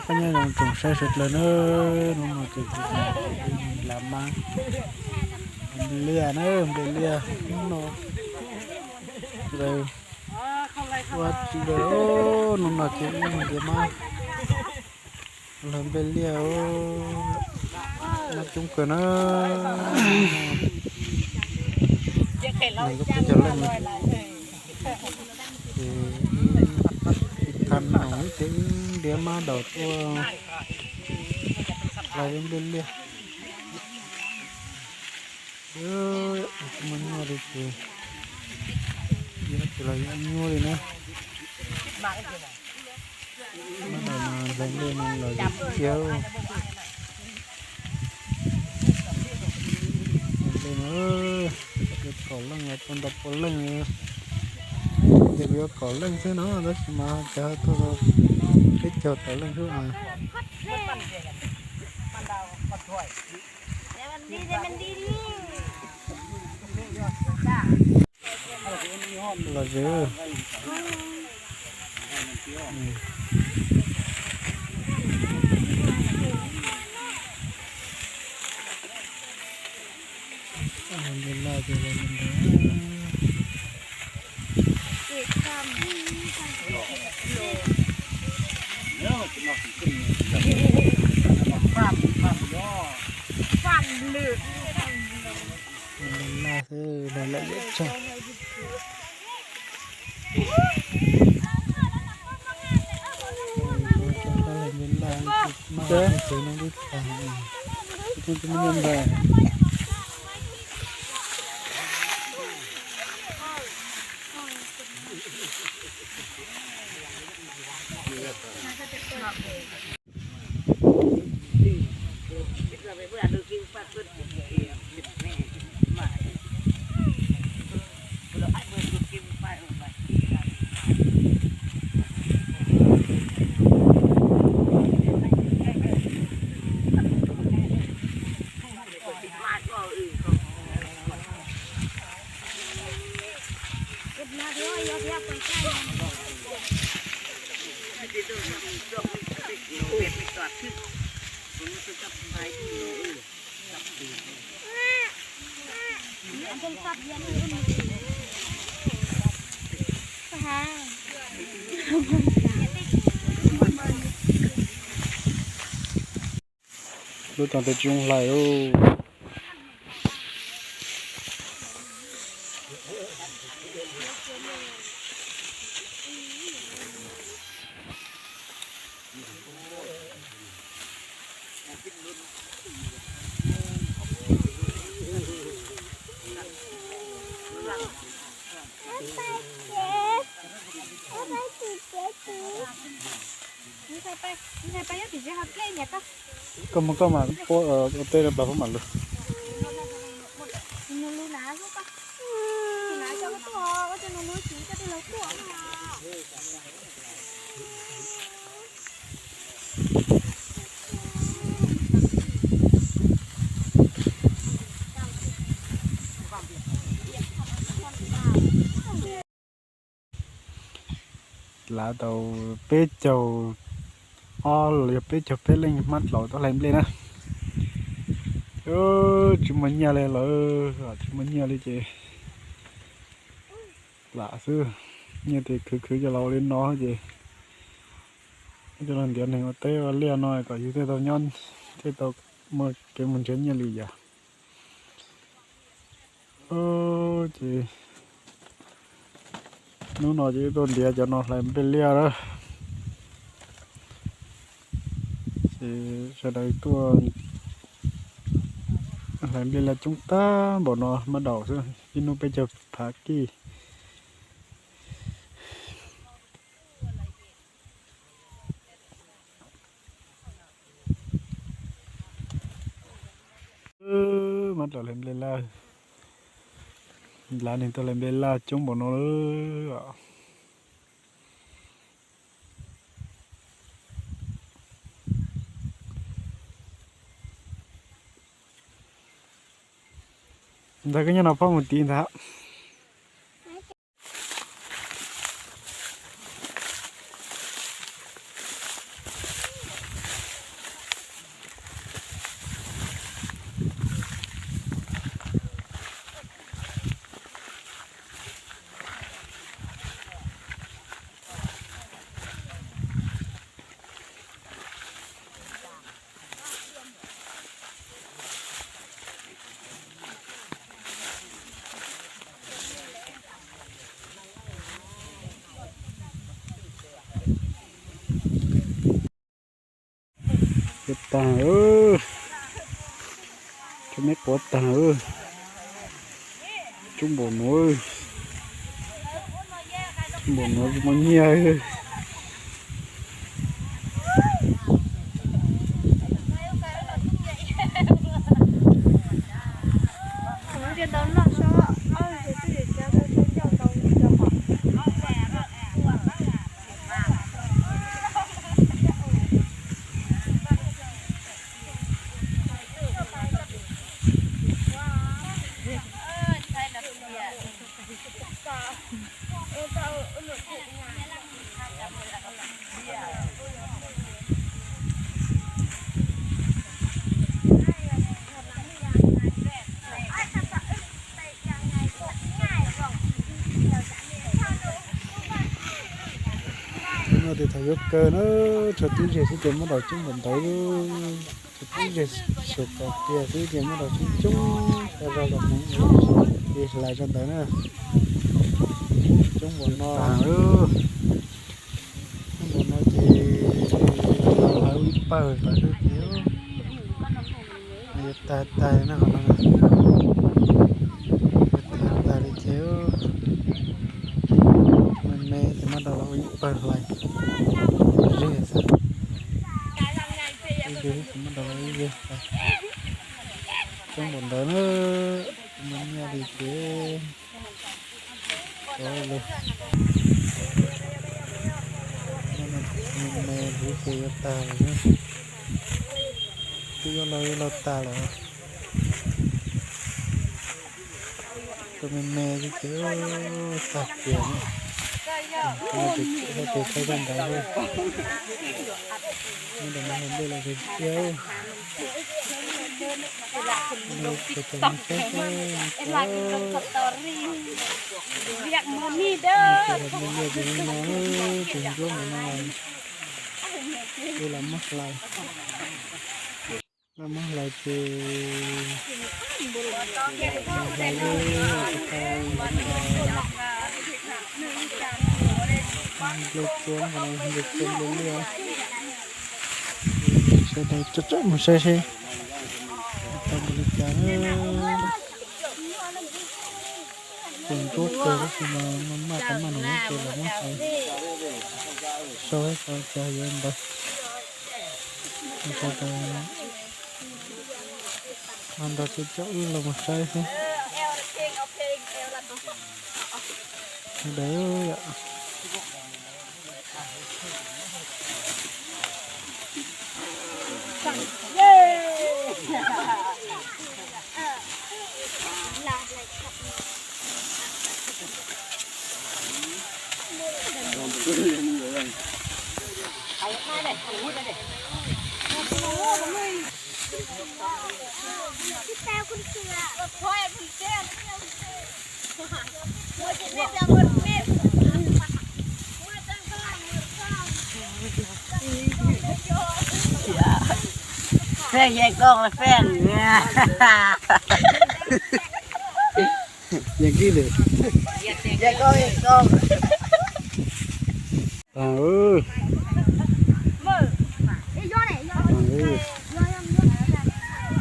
Peb nyob zoo tsoom saib sawv daws na, hnub no ces kuv lam mab nplej liaj na, nplej liaj hnub no ntawd ua tsis ntawd, hnub no ces wb ntiav mab los nplej liaj, mab coob kawg na. Nees nkaum peb caug leej no ces wb, ib thaj no ces wb ntiav mab daus tuaj hlais nplej liaj. Tsis muaj nyuaj li ces yuav tsis los yuav nyuaj li na. Mab daus mas hlais nplej no los yus kiag. Hlais nplej no, kaum leej los tau ntau pua leej, ces kuv yuav kaum leej xwb no, tab sis mas cov tuaj peb caug tawm leej xwb. Los ze. Laj xwb, laj laj laj tsag. Laj, laj, laj, laj, laj. Lub tod twb tsis zoo hlais lauj. Koj muab koj mam ua teb rau plas pab mam lug. Lav tau peb caug ob los yog peb caug peb leej hmab dlaus tuaj hlais nplej na. Tsis muaj nyiaj li lawm, tsis muaj nyiaj li ces lam xwb. Nyiaj ces khwv khwv coj los ua li no ces coj los ntiav neeg ua teb ua liaj no kom yus thiaj tau nyob, thiaj tau muaj kev mus nrhiav nyiaj li yom. Ces hnub no ces tuaj ntiav cov no hlais nplej liaj lawm. Ces sawv daws tuaj hlais nplej liaj coob tag npaum no, mab daus xwb, ib hnub peb caug phav kij. Mab daus hlais nplej laj, lav neeg tuaj hlais nplej laj coob npaum no lawm. Ntawd koj nyob no phob mus tid ntag. Cov tag, cov me quav tag, coob npaum nuav, coob npaum nuav tsis muaj nyiaj. Hnub no tes thaum yuav kawg na, tshuav tib zeg xwb ces muab daus coob npaum ntawd. Tshuav tib zeg xyuas kom tiag xwb ces muab daus coob coob, tas zog los mus ces hlais rau ntawd na. Coob npaum no, coob npaum no ces hlais ib pawg hlais xwb ces yuav tag tag na qhov no. Yuav tag tag li ces me me ces muab daus los ua ib pawg hlais ze xwb. Ib ze ces muab daus los ib ze hlais. Coob npaum ntawd na, muaj nyiaj li ces me me huv ces yuav tag lawm, twb yuav laug yuav laug tag lawm. Tus me me xwb ces tag kiag na. Tus me me ces thaij zaj nrad xwb. Muab ntawm no hais ntej los tiag. Tus me me ces no, tus ntsuab ntawm no, ces los muab hlais. Los muab hlais ces hlais li, tau nplej txua, nplej txua nplej liaj. Sawv daws coj coj mus saib seb tau npaum li cas na. Tseem ntsuab kawg tab sis mas maj maj qhov maj no ces los muab hlais, sau ib qho cas yuav ntawd. Sawv daws ho nrog peb coj wb los mus saib seb. Sawv daws, Feej yeej kooj feej. Yeej kib li. Yeej kooj yeej kooj. Tag,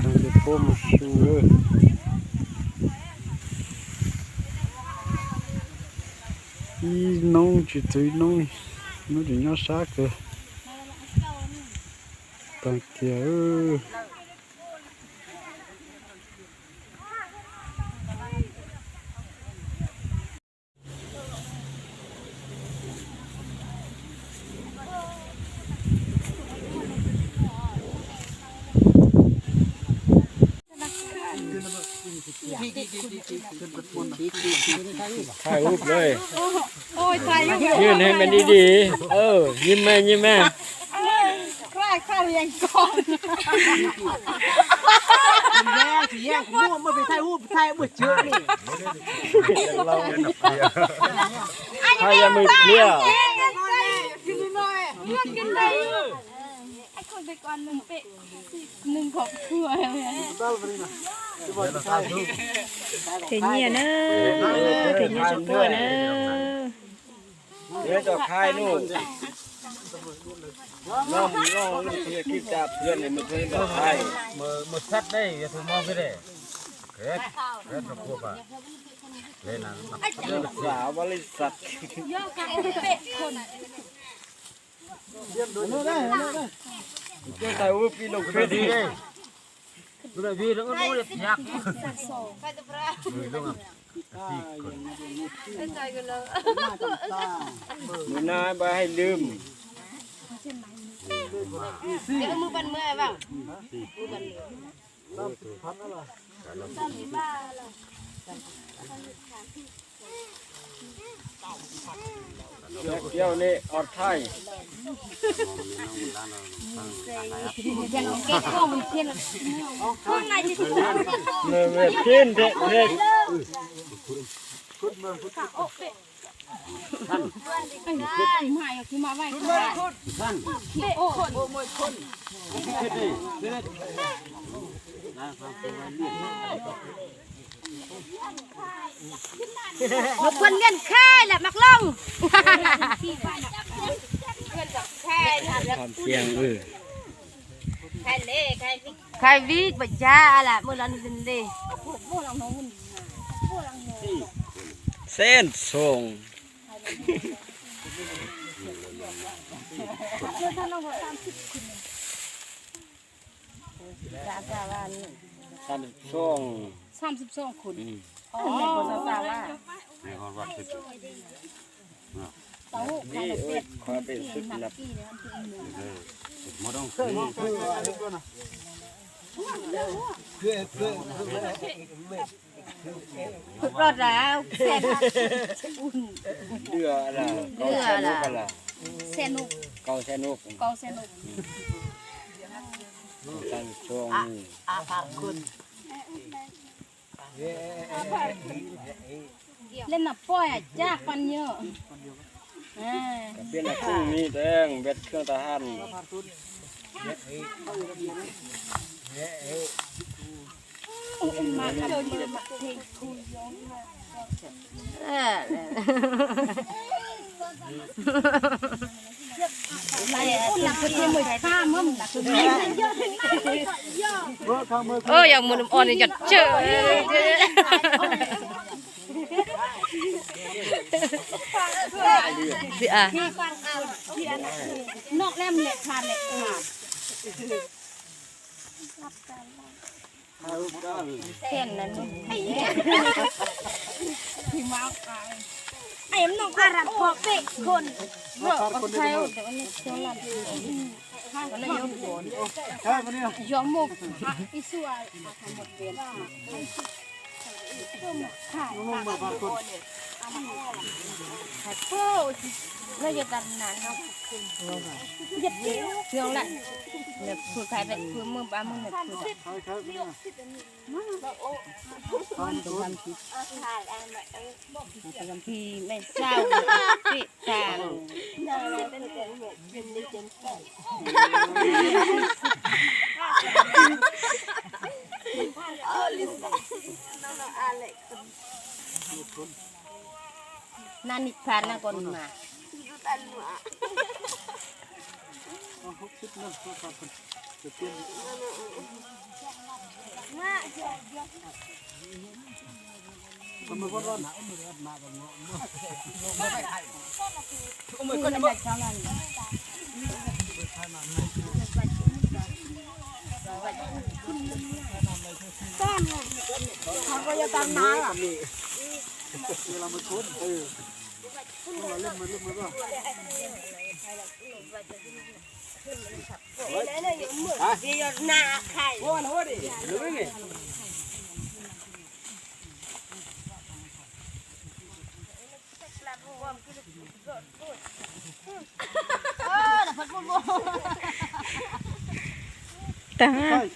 tag li puab mus su lawm. Ib noob tsis txog ib noob, noob tseem nyob sab kawg. Tag kiag. Thaij ub lawm. Oj, thaij ub. Nyias neeg mas dim dim. Oj, nyias me nyias me. Thaij yam mws pliag. Them nyiaj na, them nyiaj tso puab na. Mus, mus sab dej, yog tus no xwb dej. Kres, kres rau kua pas. Kres na, xav ua li sab. Koj xav ua pij loo kres. Tus daim vij lub lub thiab. Tus no ba hais lwm. Kiav ne, os thaij. Phin, phin, phin. Một khuôn viên khai là Mạc Long. Tham Kiang, ừ. Khai vij bơ̆ ja là mưa lon dinh đi. Sen sông. Tam sông. Tam sông khun. Ừ. Ơ, Rot rau xe nục. Xe nục. Cầu xe nục. Cầu xe nục. Lên nạp poi à, chắc con nhớ. À. Biết là không đi thế, biết Khương ta hẳn. Ơ, yog mus num o nws yog tsawg. Nab nim phaj nab ko mas. Tag.